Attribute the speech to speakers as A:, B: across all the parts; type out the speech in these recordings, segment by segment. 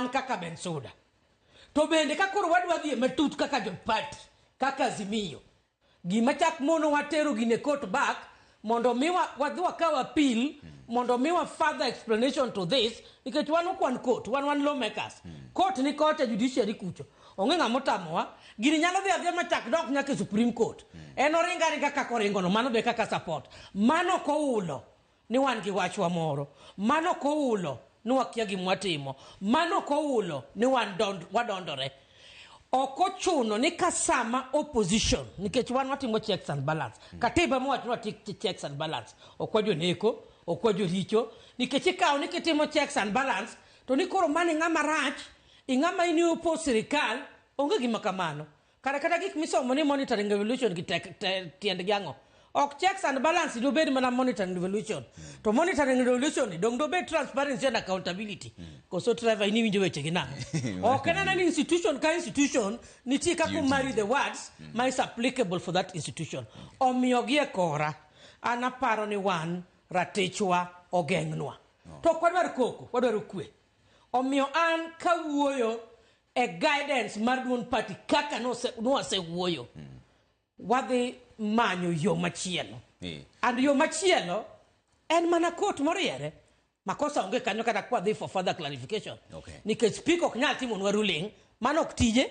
A: An kaka Bensuda to bende ka koro wadwa dhi e matut kaka jo party, kaka Azimio, gima chak mono watero gine court back mondo mi wadhi wakaw appeal, mondo miwa further explanation to this, nikech wan ok wan court, wan lawmakers. Court ni kocha, judiciary kucho, onge ng'ama otamowa. Gini nyalo dhi adhiya machak dok nyaka e Supreme Court. En oringa aringa kaka oringono, mano be kaka support. Mano ok oulo ni wan gi wachwa moro, mano ok oulo ni wakia gima watimo, mano ok oulo ni wan wadondore. Ok ochuno ni ka sama opposition, nikech wan watimo checks and balance. Katiba mowacho ni watim checks and balance, ok wajoneko, ok wajoricho, nikech ikawo ni kitimo checks and balance to ni koro mano ing'ama rach, ing'ama in oppose sirikal. Onge gima kamano. Kare kata gik misomo ni monitoring evolution gi tek tiendgi ang'o? Ok checks and balance dobed mana monitoring revolution. To monitoring revolution ni dong dobed transparency and accountability. Koso Trevor, in iwinjo weche gi nang'o? Ok en ni institution ka institution nitie kaka
B: Tiyo
A: marry the words ma is applicable for that institution. Omiyo gi e kora, an aparo ni wan ratichwa ogeng'nwa. To ok wadwar koko, wadwaro kwe. Omiyo an kawuoyo e guidance mar duond party kaka nwasewuoyo, wadhi manyo yo machielo. And yo machielo en mana court moriere. Makosa onge kanyo kata kwadhi for further clarification. Nikech speaker ok nyal timonwa ruling, mano ok tije.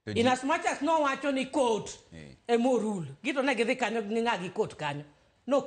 B: To
A: In as much as nowacho ni court emo rule, gito ne gidhi kanyo gi ng'a gi court kanyo. No.